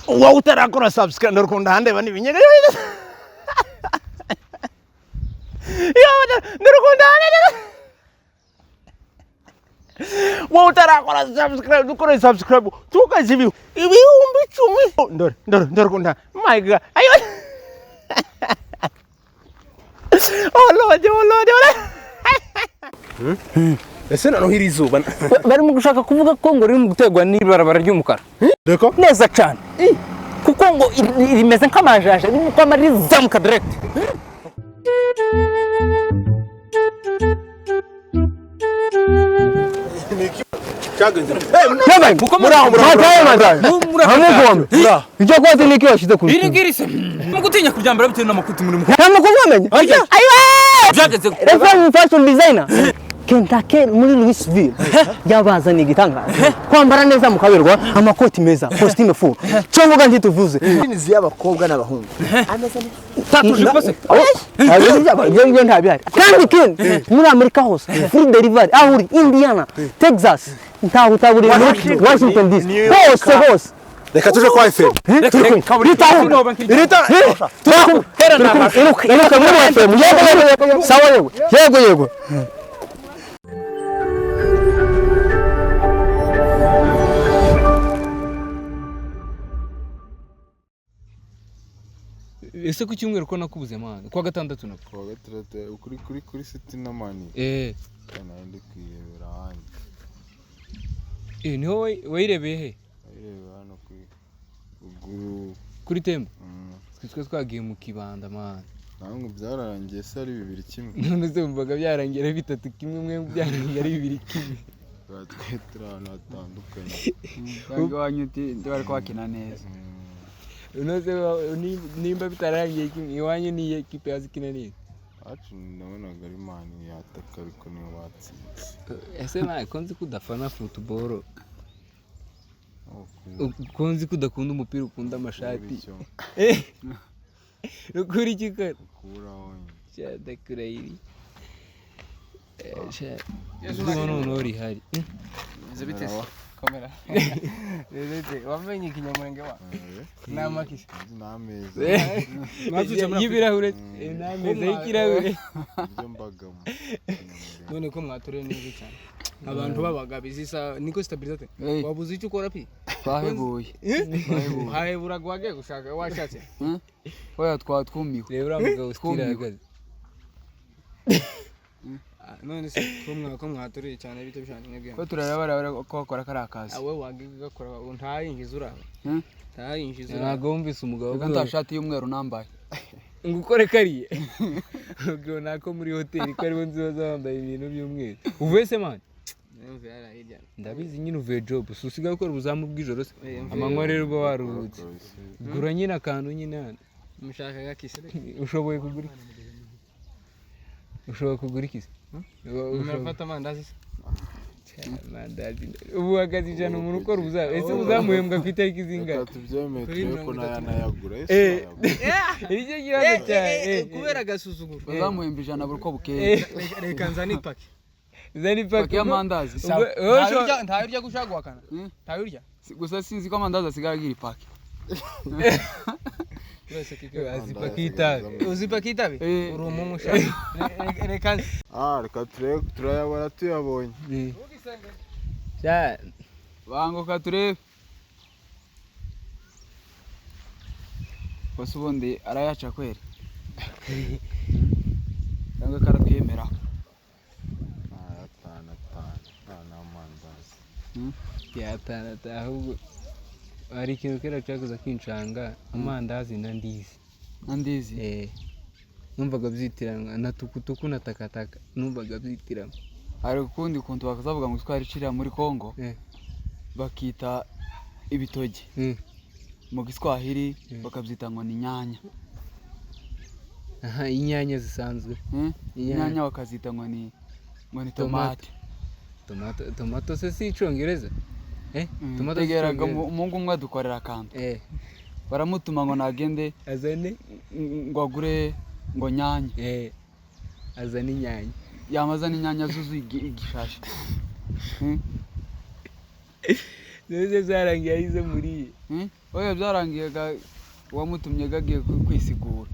Wowe utarakora subscribe, ndakunda handeba n'ibinyega. Ndakunda handeba. Wowe utarakora subscribe, dukore subscribe tukaze 10,000. Ndore ndore ndakunda, my God, ayo. Oh Lord, oh Lord, oh Lord. Ese noneho iri zuba Barimo gushaka kuvuga ko ngo riri mu guterwa n'ibarabara ry'umukara. Reka. Neza cyane, kuko ngo rimeze nk'amajanja, ririmo kwama rizamuka direct. Yabaye muraho muraho. Hamwe icyo kote niki washyize ku Iri ngiri se mugutinya kuryambara bitewe n'amakuti muri mu Nta makuru wamenye. Byageze. Efraim fashion designer Kentucky muri Louisville yabazaniye igitangaza, kwambara neza mukaberwa, amakoti meza, costume full, cyo mvuga ntituvuze. Jeans y'abakobwa n'abahungu. Tatujipo se? Ibyo ngibyo ntabihari. Kandi ikindi, muri Amerika hose free delivery, aho uri, Indiana, Texas, ntaho utaburiye, muri Washington DC, hose hose. Reka tuje kwa FM. Rita iruka muri FM. Yego yego, sawa, yego yego yego. Ese ku cyumweru ko nakubuze, man, kuwa gatandatu nako? Kuwa gatandatu kuri City na Mani. Nari ndi kwirebera ahandi. Niho wayirebeye he? Ayirebera hano kuri ruguru. Kuri Tembo? Mm. Twe twagiye mu kibanda, man. Naho ngo byararangiye se ari 2-1? None se wumvaga byarangiye ari 3-1, mwe byarangiye ari 2-1? Twe turi ahantu hatandukanye. Cyangwa iwanyu bari kuhakina neza. None se nimba bitarangiye kimwe, iwanyu ni iyihe kipe yazi ikina neza? Acu nabonaga ari Mani yataka, ariko niyo batsinze. Ese man, ko nzi ko udafana football, ko nzi ko udakunda umupira, ukunda amashati, ukuri iki kora? Ukuraho nyine. Ndakurahiri izuba noneho rihari. Komera. Wamenye ikinyamurenge wa? N'amakisi. N'ameza. Y'ibirahure, n'ameza y'ikirahure. Ibyo mbagamo. None ko mwatoreye neza cyane, abantu b'abagabo, izi saha niko stabilizate. Wabuze icyo ukora pi? Twahebuye. Haheburaga wagiye gushaka washatse. Oya, twatwumiwe. Reba uriya mugabo usitira ahagaze. Ah, none se ko mwatoreye cyane, bite bishanye mwebwe? Ko turareba barabara ko bakora kariya kazi. Awe wagiye ugakora ntayinjiza uraba. Ntayinjiza uraba. Ntabwo wumvise umugabo Reka nta shati y'umweru nambaye. Ngo ukore kariya, ubwo nako muri hoteli ko aribo nzi baza bambaye ibintu by'umweru. Uvuye se, man? Numva yari hirya. Ndabizi nyine, uvuye job, si usigaye ukora ubuzamu bw'ijoro se? Mvuye- Amanywa rero uba waruhutse, gura nyine akantu nyine hano. Mushaka gakise. Ushoboye kugura iki? Ushoboye kugura iki se? Murafata amandazi se? Amandazi ubu uhagaze 100, umuntu ukora ubuzamu, ese ubuzamu uhembwa ku itariki zingahe? Reka tubyemere. Kuri Turebe ko 30. nayanayagura ese wayagura? Nicyo kibazo cyawe. Kubera agasuzuguro. Bazamuhemba 100 buri uko bukeye. Reka nzane ipaki. Zana Paki ipaki y'amandazi. Wowe ushobora- Ntayo urya gushaka guhakana. Ntayo urya. Gusa sinzi ko amandazi asigaye agira ipaki. Wese kike. Azi ipaki y'itabi. Uzi ipaki y'itabi? Eh. Uri umunywi ushaka. Reka nze. Ah, reka turebe, turayabona tuyabonye. Sha, Banguka turebe. Gusa ubundi arayaca kweri. Cyangwa karatwemera. Atanu atanu atanu n'amandazi. Yatanu ahubwo hari ikintu kera cyakoze kincanga, amandazi na ndizi. Nandizi. Numvaga byitiranwa na tukutuku na takataka, numvaga byitiranwa. Hari ukundi kuntu bakazavuga ngo twari ciriya muri Kongo bakita ibitoki. Mu Giswahili bakabyita ngo ni nyanya. Aha, inyanya zisanzwe. Inyanya. Inyanya bakazita ngo ni Tomate. tomate. Tomato, tomato se si icongereza? Tomato si Tegeraga icongereza? umuhungu umwe adukorera akantu. Baramutuma ngo nagende Azane ngo agure ngo nyanya. Azane inyanya. Yamazana inyanya zuzuye igishashi. Zose zarangiye arizo muriye. Oya, byarangiye uwamutumye gagiye kwisigura.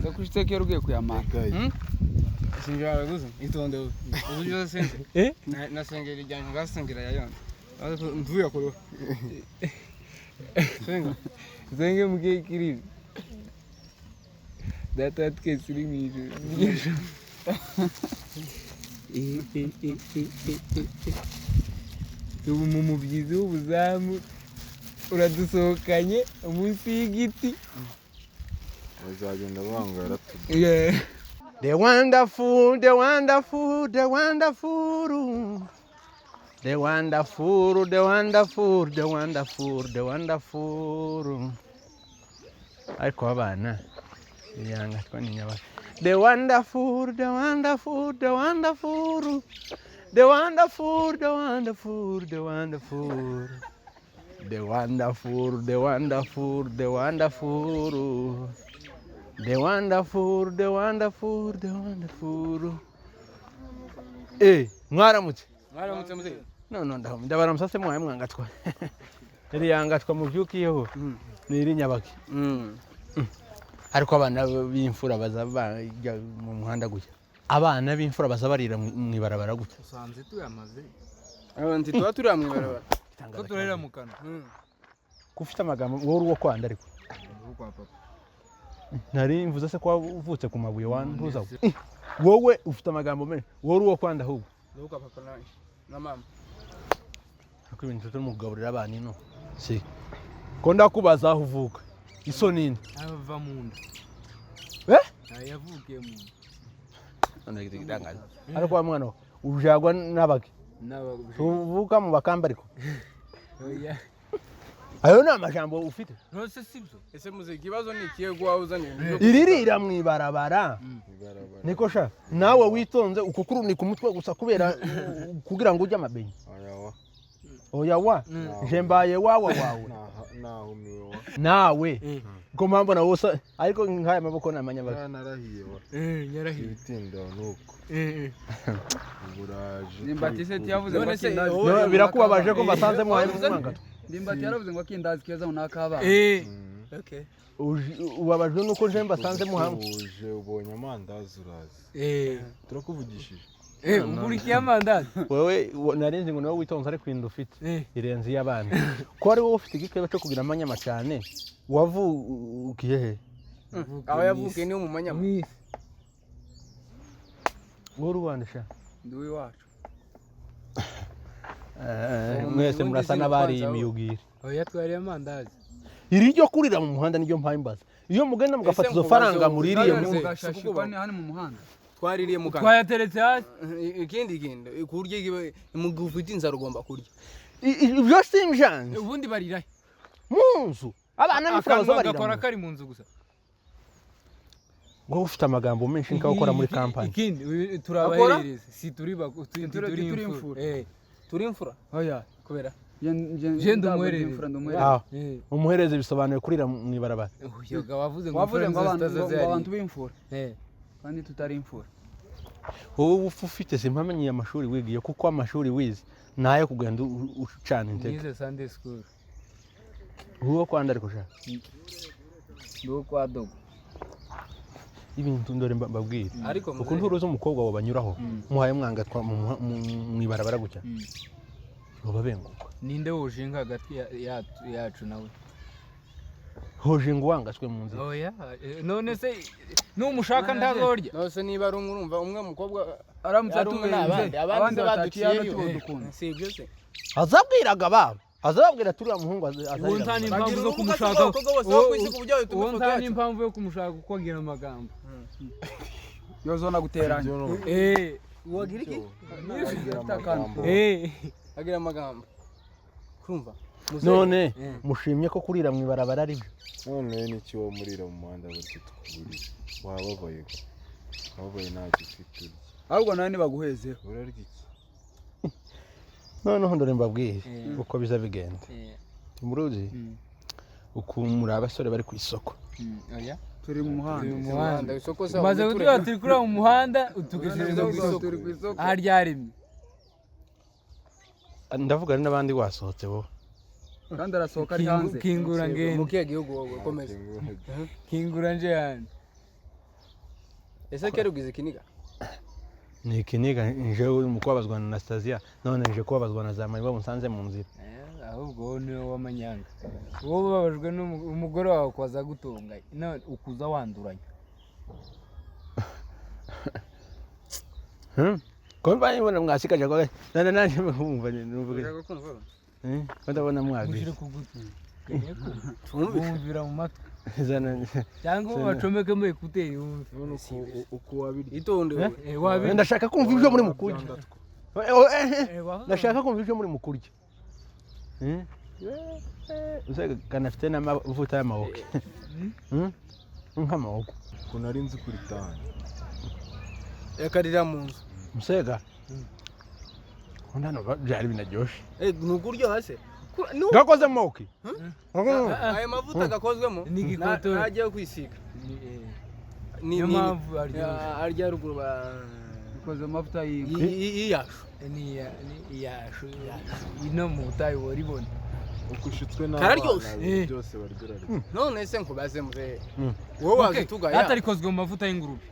Se kushitse kera ugiye kuyamara. Gayi. Sinjye waraguze itonde uburyo senze nasengera ijyanye ngasengera yayonze mvuye kuro senga Zenge mukekiriri. Data wa twese uri mu ijuru. Ubu mu mubyizi w'ubuzamu uradusohokanye munsi y'igiti. Bazagenda banga yaratubwiye. The wonderful, the wonderful, the wonderful. The wonderful, the wonderful, the wonderful, the wonderful. Ariko abana yangatwa ni nyabaka. The wonderful, the wonderful, the wonderful. The wonderful, the wonderful, the wonderful. The wonderful, the wonderful, the wonderful. The wonderful, the wonderful, the wonderful. Mwaramutse. Mwaramutse muzehe. No, no, ndabaramutsa se mwaye mwangatwa. Iri yangatwa muvyukiyeho. Ni iri nyabaki. Ariko abana b'imfura baza bajya mu muhanda gutya. Abana b'imfura baza barira mu ibarabara gutya. Usanze tuyamaze. Abantu tuba turi mu ibarabara. Ko turarira mu kanwa. Kufite amagambo wowe uri uwo kwanda ariko. Kwa papa. Nari mvuze se ko wavutse ku mabuye wantuza. Wowe ufite amagambo menshi. Wowe uri uwo kwanda ahubwo. Nuko papa na mama. Ariko ibintu turimo kugaburira abana ino. Si. Ko ndakubaza aho uvuka. Iso nini? Ava mu nda. Eh? Yavukiye mu nda. Ariko wa mwana ujagwa n'abaki. Uvuka mu bakamba ariko. Oya. Ayo ni amajambo ufite. Nose sibyo. Ese muzehe ikibazo ni ikihe guha uzanye? Iririra mu ibarabara. Niko sha nawe witonze uko kurunika umutwe gusa kubera kugira ngo ujye amabenyi. Oya wa. Je mbaye wawe wawe. Nahumiwe wa. Nawe. Ko mpamvu nawe usa ariko nkaya maboko namanya baka. Narahiye wa. Nyarahiye. Ibitinda nuko. Uburaje. Ndimbati se tiyavuze ngo akindazi. Birakubabaje ko basanze mwaye mwangatwa. Ndimbati yaravuze ngo akindazi keza ngo nakabana. Okay. Ubabajwe nuko je mbasanze muhamwe. Uje ubonye amandazi urazi. Turakuvugishije. Ugurikiye amandazi. Wewe narinzi ngo nawe witonze ariko inda ufite irenze iy'abana. Ko ari wowe ufite igikeba cyo kugira amanyama cyane wavukiye he? Aho yavukiye ni mu manyama. Wowe urwandisha? Ndi uwacu. Mwese murasa n'abari imiyugiri. Oya twariye amandazi. Iri ryo kurira mu muhanda niryo mpaye imbaza. Iyo mugenda mugafata izo faranga muririye hano mu muhanda. Twaririye mu kanwa. Twayateretse hasi. Ikindi kintu kurya mu gihe ufite inzara ugomba kurya. Ibyo simjanze. Ubundi barira mu nzu. Abana b'imfura baza barira. Akora kari mu nzu gusa. Wowe ufite amagambo menshi nka ukora muri kampani. Ikindi turabaherereza. Si turi turi imfura. Turi imfura. Oya kubera je ndumuherereza. Umuhereze bisobanuye kurira mu ibarabara. Yoga wavuze ngo abantu b'imfura. Kandi tutari imfura. Wowe ufite simpamenye amashuri wigiye kuko amashuri wize nayo kugenda ucana intege. Nize Sunday school. Uwo kwanda ariko sha. Ndo kwa dogo. Ibintu ndore mbabwira. Ukuntu uruzi umukobwa wo banyuraho muhaye mwangatwa mu ibarabara gutya. Yoba benguka. Ninde wojinga hagati yacu nawe? Hoje ngo wangaswe mu nzira. Oya, none se numushaka ntazorya. Nose niba ari umwe urumva umwe mukobwa aramutse atubenze abandi bataciye dukunda. Si ibyo se. Azabwiraga baba. Azababwira turiya muhungu azarira. Uwo nta n'impamvu zo kumushaka. Uwo nta n'impamvu yo kumushaka kuko agira amagambo. Yozona guteranya. Wagira iki? Agira amagambo. Kurumva. None mushimye ko kurira mu ibarabara ari byo. None niki wo murira mu muhanda batyo tukuburira. Wababaye. Wababaye ntacyo ufite. Ahubwo nawe nibaguhezeho. Urarya iki? Noneho ndore mbabwire uko biza bigenda. Muruzi ukumura abasore bari ku isoko. Turi mu muhanda. Maze kutuba turi kuri mu muhanda utugejeje ku isoko. Aha ryaremye. Ndavuga n'abandi wasohotse wowe. Kandi arasohoka ari hanze. Kingura ngende. Mu kihe gihugu wowe? Komeza. Kingura nje hanze. Ese kera ugize ikiniga? Ni ikiniga nje mu kubabazwa na Anastasia, none nje kubabazwa na Zamari bamusanze mu nzira. Ahubwo wowe niwe w'amanyanga, wowe ubabajwe n'umugore wawe kwaza gutunga none ukuza wanduranya. Ko mba mbona mwasikaje ko none nanje mwumva numva. Ushaka kumva? Ko ndabona mwagize. Mushyire ku gutwi wumvira mu matwi. Zana cyangwa bacomekemo ekuteri wumve. None uko wabirya. Itonde wowe. Wabirya. Ndashaka kumva ibyo muri mukurya. Ndashaka kumva ibyo muri mukurya. Usanga kanafite n'amavuta y'amaboko. Nk'amaboko. Ukuntu ari nzi kuri tanu. Yakarira mu nzu. Musega. Ndano byari binaryoshe. Ni ukuryoha se? Gakoze mu maboko. Ayo mavuta gakozwemo Ni igikotori. ntagiye kwisiga. Niyo mpamvu aryoshye. Arya ruguru ba Bikoze mu mavuta y'inka. Iyashu. Ni iyashu ino mu butayu waribona. Uko ushutswe n'abana Kararyoshe. ibintu byose barya urarya. None se nkubaze muzehe. Wowe waza utugaya. Atarikozwe mu mavuta y'ingurube.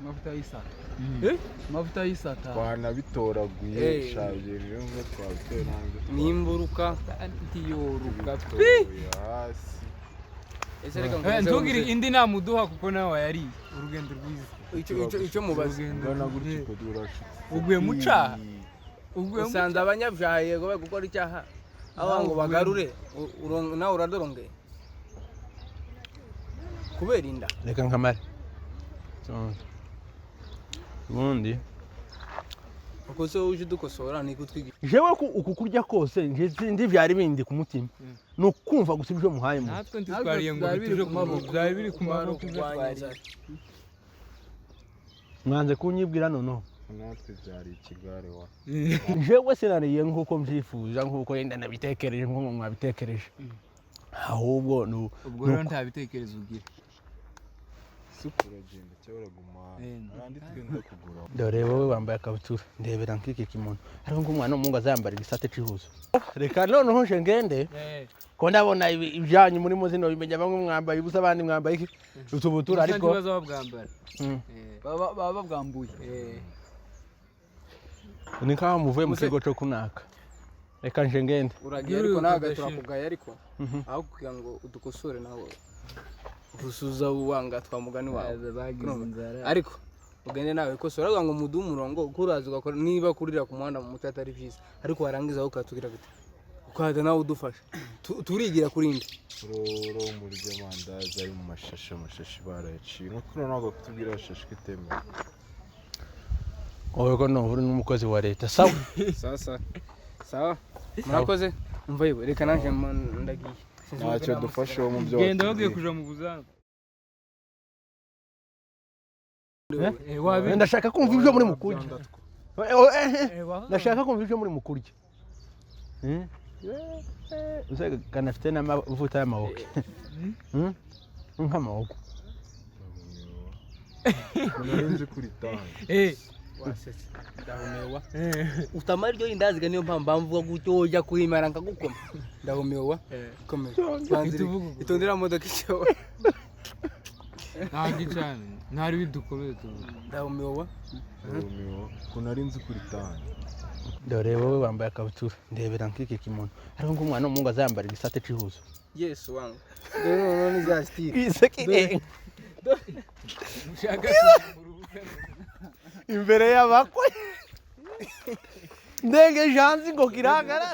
Amavuta y'isata. Amavuta y'isata. Twanabitoraguye shaje rero ngo twabitoye hanze. Nimburuka ntiyoruka. Tubitoye hasi. Ese reka nkubaze. Ntugire indi nama uduha kuko nawe wayariye. Urugendo rwiza. Icyo mubaze. Ungana gutya uko urashutse. Uguye mu cyaha. Usanze abanyabyaha yego bari gukora icyaha. Aho ngo bagarure nawe uradorongeye. Kubera inda. Reka nkamare. Ubundi uko se uje udukosora ni kutwigisha. Jewe uku kurya kose ndi byari bindi ku mutima. Ni ukumva gusa ibyo muhaye mu. Natwe ntitwariye ngo bituje ku maboko. Byari biri ku maboko ibyo twariye. Mwanze kunyibwira noneho. Natwe byari ikigare wa. Jewe sinariye nkuko mbyifuza nkuko yenda nabitekereje nkuko mwabitekereje. Ahubwo ni ubwo rero nta bitekerezo ugira. Suku uragenda cyangwa uraguma arandi twenda kugura. Dore wowe wambaye akabutura ndebera nk'iki kimono ariko nk'umwana w'umuhungu azambara igisate cy'ihuzo. Reka noneho nje ngende ko ndabona ibyanyu muri muzino bimenya bamwe mwambaye ubusa abandi mwambaye iki utubutura ariko baza babwambara. Baba babwambuye. Ni nkaho muvuye mu kigo cyo kunaka. Reka nje ngende. Uragiye ariko nawe turakugaya ariko aho kugira ngo udukosore nawe usuza uwanga twamugani wawe. Ariko ugende nawe kosora avuga ngo muduhe umurongo ukuraza ugakora niba kurira ku muhanda mu muco atari byiza ariko warangiza ukatubwira gute ukaza nawe udufasha turigira kuri indi roro muri amandazi ari mu mashashi amashashi barayaciye nko kuri ntabwo kutubwira ashashi kitemewe. Wowe ko numva uri n'umukozi wa leta sawa. Sawa sawa murakoze umva yewe reka nanje ndagiye. Ntacyo dufashe wo mu byo genda bagiye kuja mu buzamu. Ndashaka kumva ibyo muri mukurya. Ndashaka kumva ibyo muri mukurya. Usanga kanafite n'amavuta y'amaboko. Nk'amaboko. Nari kuri tanu. Wasetse ndahumewa. Utamara iryo indazi niyo mpamvu mvuga gutyo ujya kuhimara nkagukoma. Ndahumewa. Komera. Itondera modoka icyo. Ntabwo icana. Ntari bidukomeze tuvuga. Ndahumewa. Ndahumewa. Ko nari nzi kuri tanu. Dore wowe wambaye akabutura ndebera nk'iki kimono ariko nk'umwana w'umuhungu azambara igisate cy'ihuzo. Yesu wangu. Dore noneho ni za style. Isekire. Mushaka imbere y'abakwe. Ndenge janzi ngo kiragara.